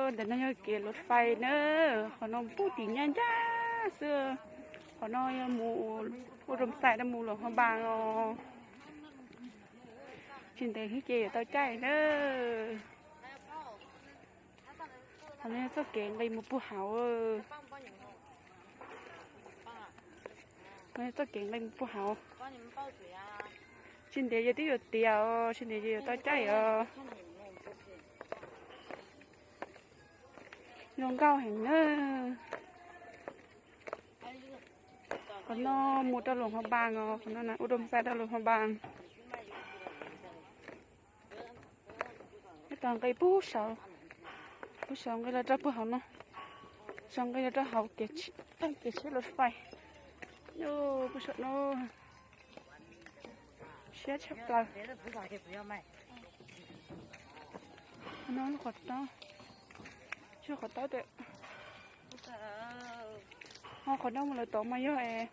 Ntawm no yog kev lus fais na, qhov no pub tim nyab ncaj xwb. Qhov no yog mus ua Roo Xais rau mus Luam Hos Npas os. Tsis ntev xwb ces yuav tau caij na. Qhov no yog txoj kev nqis mus puag hauv. Txoj kev nqis mus puag hauv. Tsis ntev ces twb yuav tiav os, tsis ntev ces yuav tau caij os. Zoo nkauj heev na. Qhov no mus rau Luam Hos Npas os, qhov no ua Roo Xais rau Luam Hos Npas. Tab tom nqis puag saud, puag saud nqis los rau puag hauv no, saud nqis los rau hauv kev tsheb lus fais. Puag saum no siab tshaj plaws. No lub qhov taub, tsis qhov taub tias, ho qhov no mus lawm tod mas yog es,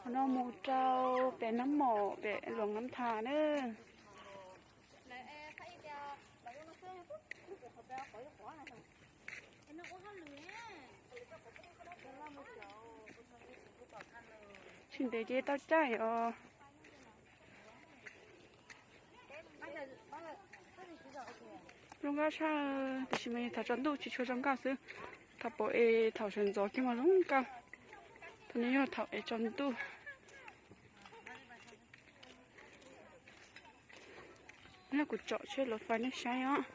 qhov no mus rau pem Nab Mom pem Luam Nab Thas na. Tsis ntev ces tau caij os. Zoo nkauj tshaj, tiam sis mas yog thaum tsaus ntuj tsis tshua zoo nkauj xwb. Thaum pom es thaum sawv ntxov kiag mas zoo nkauj. Thaum no yog thaum es tsaus ntuj. Yog kuv tsom tsheb lus fais nej saib os.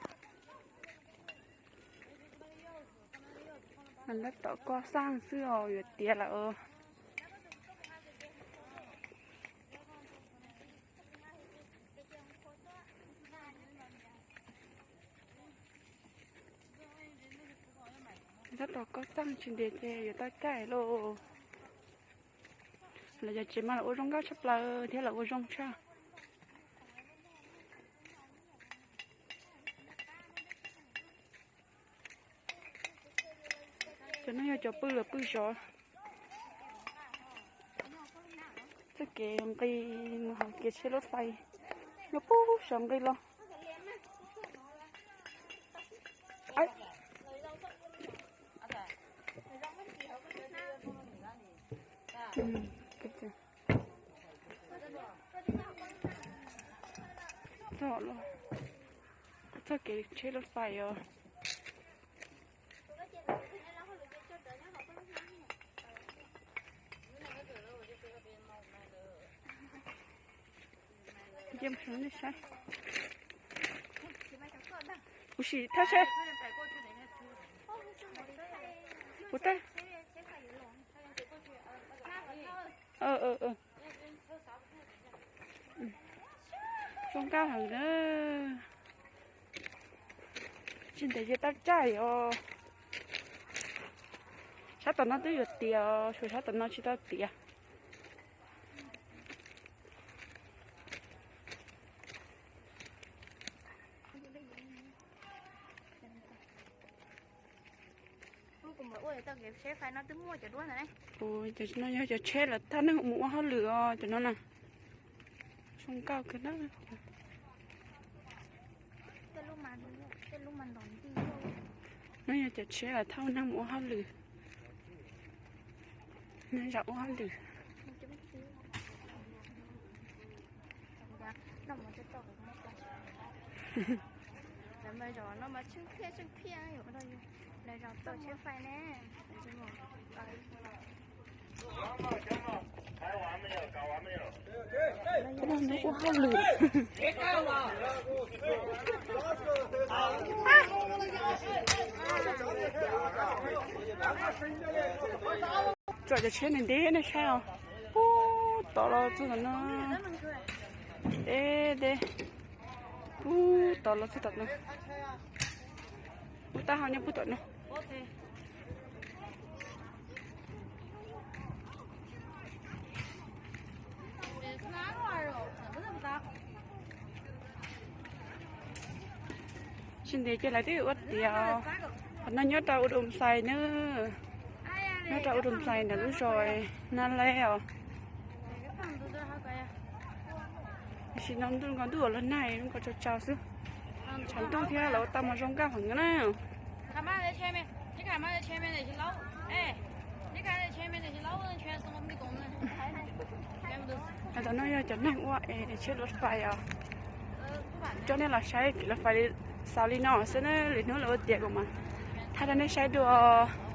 Tab tom koj xaj xwb os, yuav tiav lawm. Tab tom koj xaj tsis ntev ces yuav tau caij lauj. Lawv cov tsev mas lawv ua zoo nkauj tshaj plaws thiab lawv ua zoo tshaj. Cov no yog cov pw lawv pw zov. Txoj kev nqis mus hauv kev tsheb lus fais, nyob puag saud nqis los. Txog lawm, txoj kev tsheb lus fais os. Cia mus saib. Kuv sim thaj sab. Kuv tab. Zoo nkauj heev na. Tsis ntev ces tau caij os. Sab tom no twb yuav tiav, tshuav sab tom no tsis tau tiav. Ua, cov no yog cov tsheb lawv thauj neeg mus ua hauj lwm os, cov no na. Zoo nkauj kawg na. No yog cov tsheb lawv thauj neeg mus ua hauj lwm, neeg zam ua hauj lwm. Ua hauj lwm. Tsom cov tsheb ntev ntev nej saib os. Puag tod los txog tom no. Ntev ntev. Puag tod los txog tom no. Puag taub hau nyob puag tom no. Tsis ntev ces lawv twb ua tiav. Qhov no nyob rau Udomxais na. Nyob rau Udomxais ntawm lub zos Nab Leb os. Tam sim no ntuj nkaus, ntuj los nag, nkaus tsau tsau xwb. Tshav ntuj thiab lawv ua tau mas zoo nkauj heev na. Tam no yog cov neeg ua es tsheb lus fais os. Coj nej los saib lus fais xaus li no xwb na, lwm hnub lawv ua tiav kuv mam thaij rau nej saib dua.